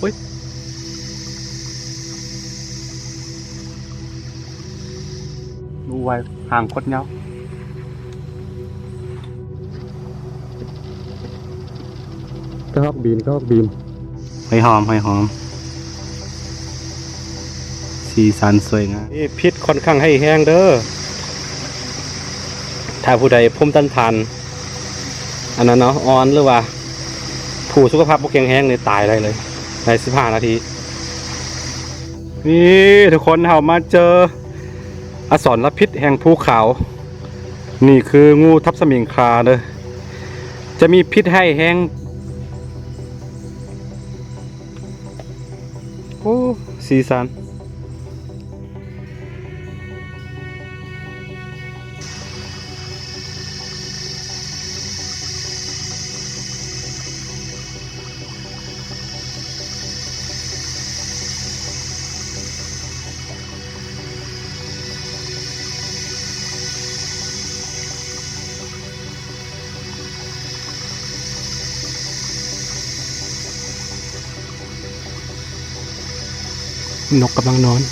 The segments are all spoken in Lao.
ໂອ້ຍ ຮູ້ໄວ ຫາງໂຄດຍາວ. ກະຮອກບີນ ກະຮອກບີນ ຫອຍຫອມ ຫອຍຫອມ ສີສັນສວຍງາມ. ນີ້ພິດຄ່ອນຂ້າງຮ້າຍແຮງເດີ ຖ້າຜູ້ໃດພູມຕ້ານທານ ອັນນັ້ນເນາະ ອ່ອນ ຫຼືວ່າຜູ້ສຸຂະພາບບໍ່ແຂງແຮງນີ້ ຕາຍໄດ້ເລີຍ ໃນສິບຫ້ານາທີ. ນີ້ທຸກຄົນ ເຮົາມາເຈີອະສອນລະພິດແຫ່ງພູຂາວ. ນີ້ຄືງູທັບສະມິງຄາເດີ ຈະມີພິດຮ້າຍແຮງ. ໂອ້ ສີສັນ. ນົກກຳລັງນອນ.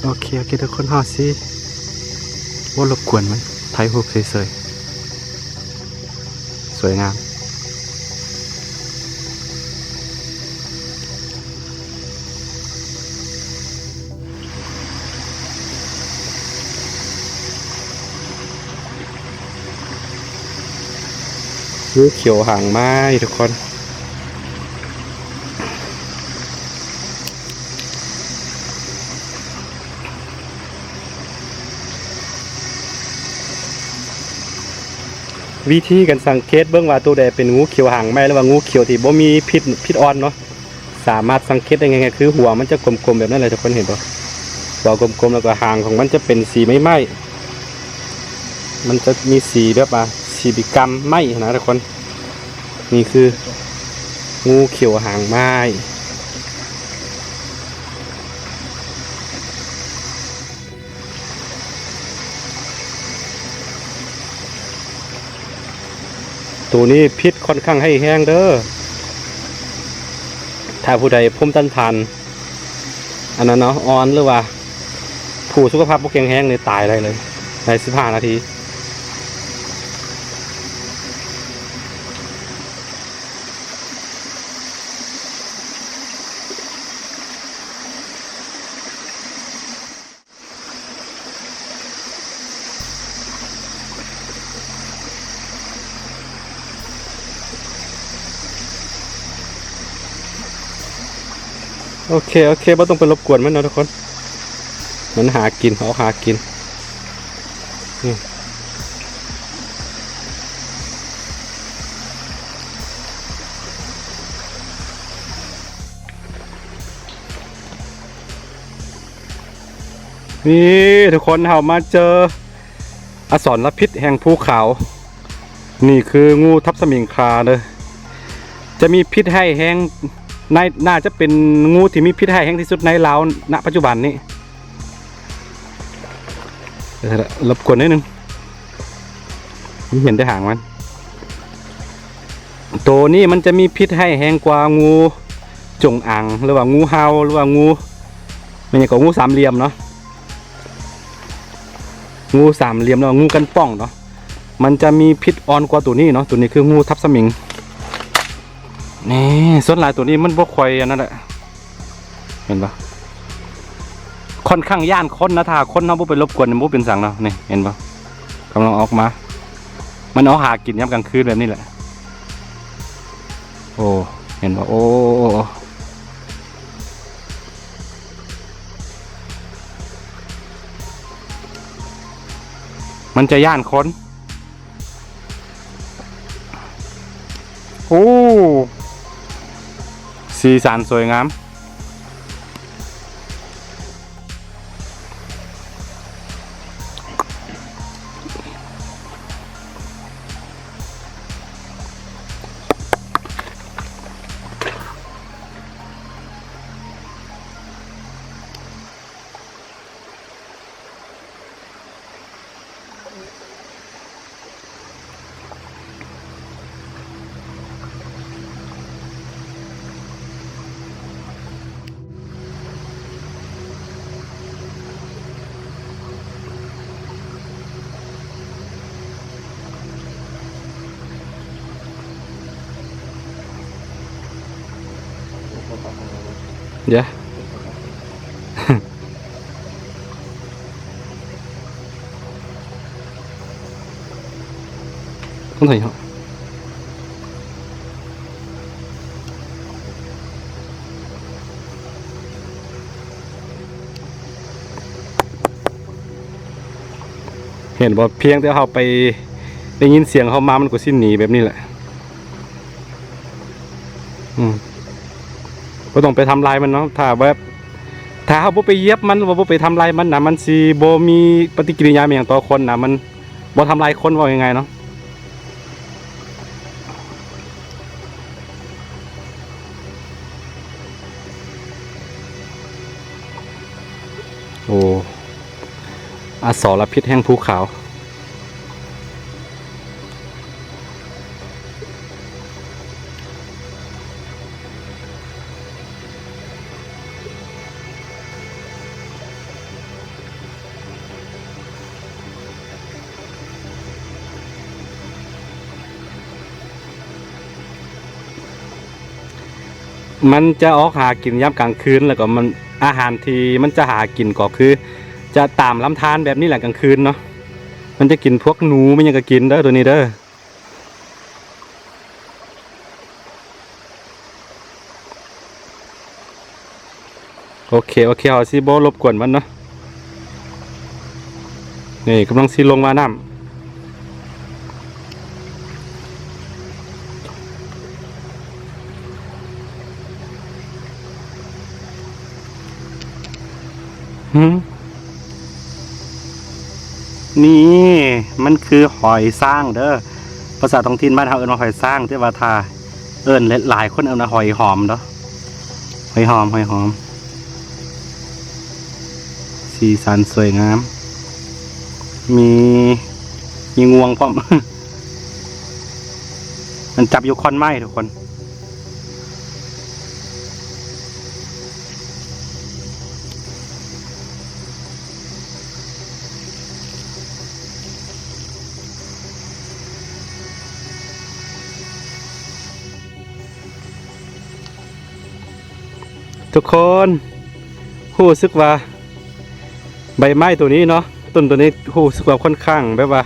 ໂອເຄ ໂອເຄ ທຸກຄົນ ເຮົາຊິບໍ່ລົບກວນມັນ ຖ່າຍຮູບເສີຍໆ ສວຍງາມ. ງູຂຽວຫາງໄມ້ ທຸກຄົນ. ວິທີການສັງເກດເບິ່ງວ່າໂຕໃດເປັນງູຂຽວຫາງໄມ້ ຫຼືວ່າງູຂຽວທີ່ບໍ່ມີພິດ ພິດອ່ອນເນາະ ສາມາດສັງເກດໄດ້ງ່າຍໆ ຄືຫົວມັນຈະກົມໆ ແບບນັ້ນແຫຼະ ທຸກຄົນເຫັນບໍ່? ຫົວກົມໆ ແລ້ວກໍຫາງຂອງມັນຈະເປັນສີໄມ້ໆ ມັນຈະມີສີແບບວ່າສີບີກຳໄມ້ຫັ້ນນະ ທຸກຄົນ. ນີ້ຄືງູຂຽວຫາງໄມ້. ໂຕນີ້ພິດຄ່ອນຂ້າງຮ້າຍແຮງເດີ ຖ້າຜູ້ໃດພູມຕ້ານທານ ອັນນັ້ນເນາະ ອ່ອນ ຫຼືວ່າຜູ້ສຸຂະພາບບໍ່ແຂງແຮງນີ້ ຕາຍໄດ້ເລີຍ ໃນສິບຫ້ານາທີ. ໂອເຄ ໂອເຄ ບໍ່ຕ້ອງໄປລົບກວນມັນເນາະທຸກຄົນ ມັນຫາກິນ ອອກຫາກິນ. ນີ້ ນີ້ທຸກຄົນ ເຮົາມາເຈີອະສອນລະພິດແຫ່ງພູຂາວ. ນີ້ຄືງູທັບສະມິງຄາເດີ ຈະມີພິດຮ້າຍແຮງ ໃນ ໜ້າຈະເປັນງູທີ່ມີພິດຮ້າຍແຮງທີ່ສຸດໃນລາວ ນະ ປັດຈຸບັນນີ້. ລົບກວນໜ້ອຍໜຶ່ງ ມີເຫັນແຕ່ຫາງມັນ. ໂຕນີ້ມັນຈະມີພິດຮ້າຍແຮງກວ່າງູຈົງອາງ ຫຼືວ່າງູເຫົ່າ ຫຼືວ່າງູ ແມ່ນຫຍັງກໍ ງູສາມຫຼ່ຽມເນາະ ງູສາມຫຼ່ຽມ ຫຼືວ່າງູກັນປ່ອງເນາະ ມັນຈະມີພິດອ່ອນກວ່າໂຕນີ້ເນາະ. ໂຕນີ້ຄືງູທັບສະມິງ ນີ້ ສ່ວນຫຼາຍໂຕນີ້ມັນບໍ່ຄ່ອຍອັນນັ້ນແຫຼະ. ເຫັນບໍ່? ຄ່ອນຂ້າງຢ້ານຄົນນະ ຖ້າຄົນເຮົາບໍ່ໄປລົບກວນ ມັນບໍ່ເປັນຫຍັງເນາະ. ນີ້ ເຫັນບໍ່? ກຳລັງອອກມາ. ມັນອອກຫາກິນຍາມກາງຄືນແບບນີ້ແຫຼະ. ໂອ້ ເຫັນບໍ່? ໂອ້ ມັນຈະຢ້ານຄົນ. ໂອ້ ສີສັນສວຍງາມ. ເຫັນບໍ່? ພຽງແຕ່ເຮົາໄປໄດ້ຍິນສຽງເຂົາມາ ມັນກໍຊິໜີແບບນີ້ແຫຼະ. ອືມ ບໍ່ຕ້ອງໄປທຳລາຍມັນເນາະ. ຖ້າແບບ ຖ້າເຮົາບໍ່ໄປຢຽບມັນ ຫຼືວ່າບໍ່ໄປທຳລາຍມັນນະ ມັນຊິບໍ່ມີປະຕິກິລິຍາອີ່ຫຍັງຕໍ່ຄົນນະ. ມັນບໍ່ທຳລາຍຄົນ ເວົ້າງ່າຍໆເນາະ. ໂອ້ ອະສອລະພິດແຫ່ງພູເຂົາ. ມັນຈະອອກຫາກິນຍາມກາງຄືນ ແລ້ວກໍມັນ ອາຫານທີ່ມັນຈະຫາກິນກໍຄື ຈະຕາມລຳທານແບບນີ້ແຫຼະກາງຄືນເນາະ. ມັນຈະກິນພວກໜູ ມັນຫຍັງກໍກິນເດີ ໂຕນີ້ເດີ. ໂອເຄ ໂອເຄ ເຮົາຊິບໍ່ລົບກວນມັນເນາະ. ນີ້ກຳລັງຊິລົງມານ້ຳ. ຫືມ ນີ້ມັນຄືຫອຍຊ້າງເດີ. ພາສາທ້ອງຖິ່ນບ້ານເຮົາເອີ້ນວ່າຫອຍຊ້າງ ແຕ່ວ່າຖ້າເອີ້ນຫຼາຍໆຄົນເອີ້ນວ່າຫອຍຫອມເດີ. ຫອຍຫອມ ຫອຍຫອມ ສີສັນສວຍງາມ ມີ ມີງວງພ້ອມ. ມັນຈັບຢູ່ຂອນໄມ້ທຸກຄົນ. ທຸກຄົນ ຮູ້ສຶກວ່າໃບໄມ້ໂຕນີ້ເນາະ ຕົ້ນໂຕນີ້ ຮູ້ສຶກວ່າຂ້ອນຂ້າງແບບວ່າ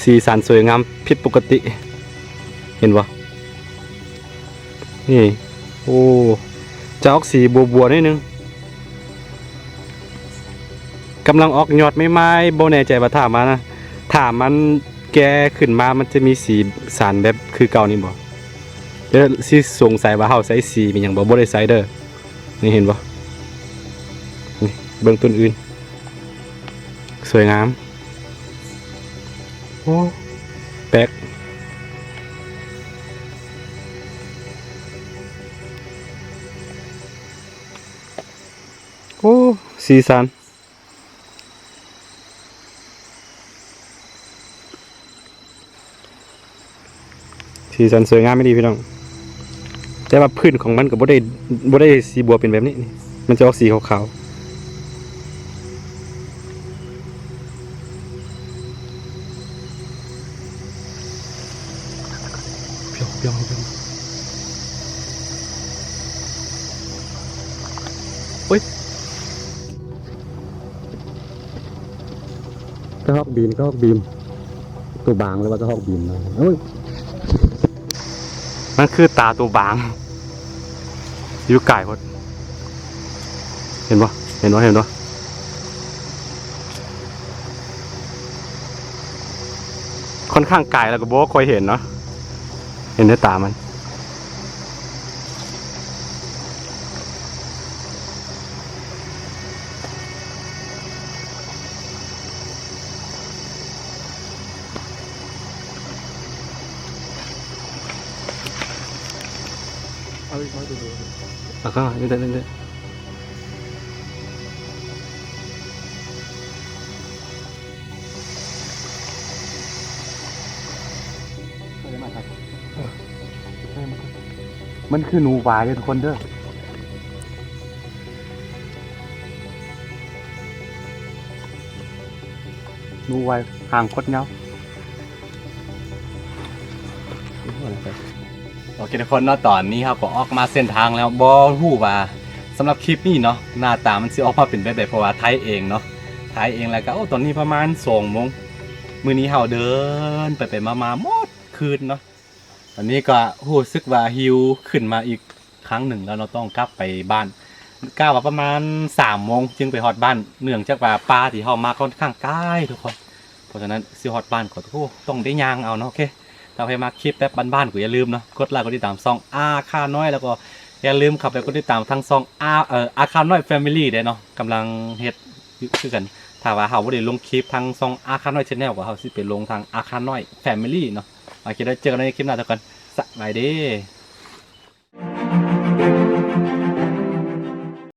ສີສັນສວຍງາມຜິດປົກກະຕິ ເຫັນບໍ່? ນີ້ ໂອ້ ຈະອອກສີບົວໆໜ້ອຍໜຶ່ງ. ກຳລັງອອກຍອດໃໝ່ໆ ບໍ່ແນ່ໃຈວ່າຖ້າມານະ ຖ້າມັນແກ່ຂຶ້ນມາ ມັນຈະມີສີສັນແບບຄືເກົ່ານີ້ບໍ່? ແຕ່ຊິສົງໄສວ່າເຮົາໃຊ້ສີອີ່ຫຍັງບໍ່? ບໍ່ໄດ້ໃຊ້ເດີ. ນີ້ເຫັນບໍ່? ນີ້ເບິ່ງຕົ້ນອື່ນ ສວຍງາມ. ໂອ້ ແປກ. ໂອ້ ສີສັນ ສີສັນສວຍງາມອີ່ຫຼີພີ່ນ້ອງ. ແຕ່ວ່າພື້ນຂອງມັນກໍບໍ່ໄດ້ ບໍ່ໄດ້ສີບົວເປັນແບບນີ້ ມັນຈະອອກສີຂາວໆ. ໂອ້ຍ ກະຮອກບີນ ກະຮອກບີນ. ໂຕບາງ ຫຼືວ່າກະຮອກບິນເນາະ. ໂອ້ຍ ມັນຄືຕາໂຕບາງ ຢູ່ໄກໂພດ. ເຫັນບໍ່? ເຫັນບໍ່? ເຫັນບໍ່? ຄ່ອນຂ້າງໄກ ແລ້ວກໍບໍ່ຄ່ອຍເຫັນເນາະ, ເຫັນແຕ່ຕາມັນ. ເອົາອີກໜ້ອຍ ເດີໆ ເອົາເຂົ້າມາ ເດີໆ ເດີໆ. ມັນຄືໜູວາຍເດີທຸກຄົນເດີ, ໜູວາຍຫາງຄົດຍາວ. ໂອເຄທຸກຄົນເນາະ, ຕອນນີ້ເຮົາກໍອອກມາເສັ້ນທາງແລ້ວ. ບໍ່ຮູ້ວ່າສຳລັບຄລິບນີ້ເນາະ ໜ້າຕາມັນຊິອອກມາເປັນແບບໃດ ເພາະວ່າຖ່າຍເອງເນາະ, ຖ່າຍເອງ. ແລ້ວກໍ ໂອ້ ຕອນນີ້ປະມານສອງໂມງ. ມື້ນີ້ເຮົາເດີນໄປໆມາໆໝົດຄືນເນາະ. ຕອນນີ້ກໍຮູ້ສຶກວ່າຫິວຂຶ້ນມາອີກຄັ້ງໜຶ່ງແລ້ວເນາະ, ຕ້ອງກັບໄປບ້ານ. ກະວ່າປະມານສາມໂມງຈຶ່ງໄປຮອດບ້ານ, ເນື່ອງຈາກວ່າປ່າທີ່ເຮົາມາຄ່ອນຂ້າງໄກທຸກຄົນ. ເພາະສະນັ້ນຊິຮອດບ້ານກໍ ໂອ້ ຕ້ອງໄດ້ຍ່າງເອົາເນາະ. ໂອເຄ ຖ້າໃຜມັກຄລິບແບບບ້ານໆ ກໍຢ່າລືມເນາະ ກົດໄລກົດຕິດຕາມຊ່ອງອາຄານ້ອຍ, ແລ້ວກໍຢ່າລືມເຂົ້າໄປກົດຕິດຕາມທາງຊ່ອງ ອາ ເອີ ອາຄານ້ອຍ Family ເດ້ເນາະ, ກຳລັງເຮັດຢູ່ຄືກັນ. ຖ້າວ່າເຮົາບໍ່ໄດ້ລົງຄລິບທາງຊ່ອງອາຄານ້ອຍ Channel ກໍເຮົາຊິໄປລົງທາງອາຄານ້ອຍ Family ເນາະ. ໂອເຄ ແລ້ວເຈີກັນໃນຄລິບໜ້າທຸກຄົນ, ສະບາຍດີ.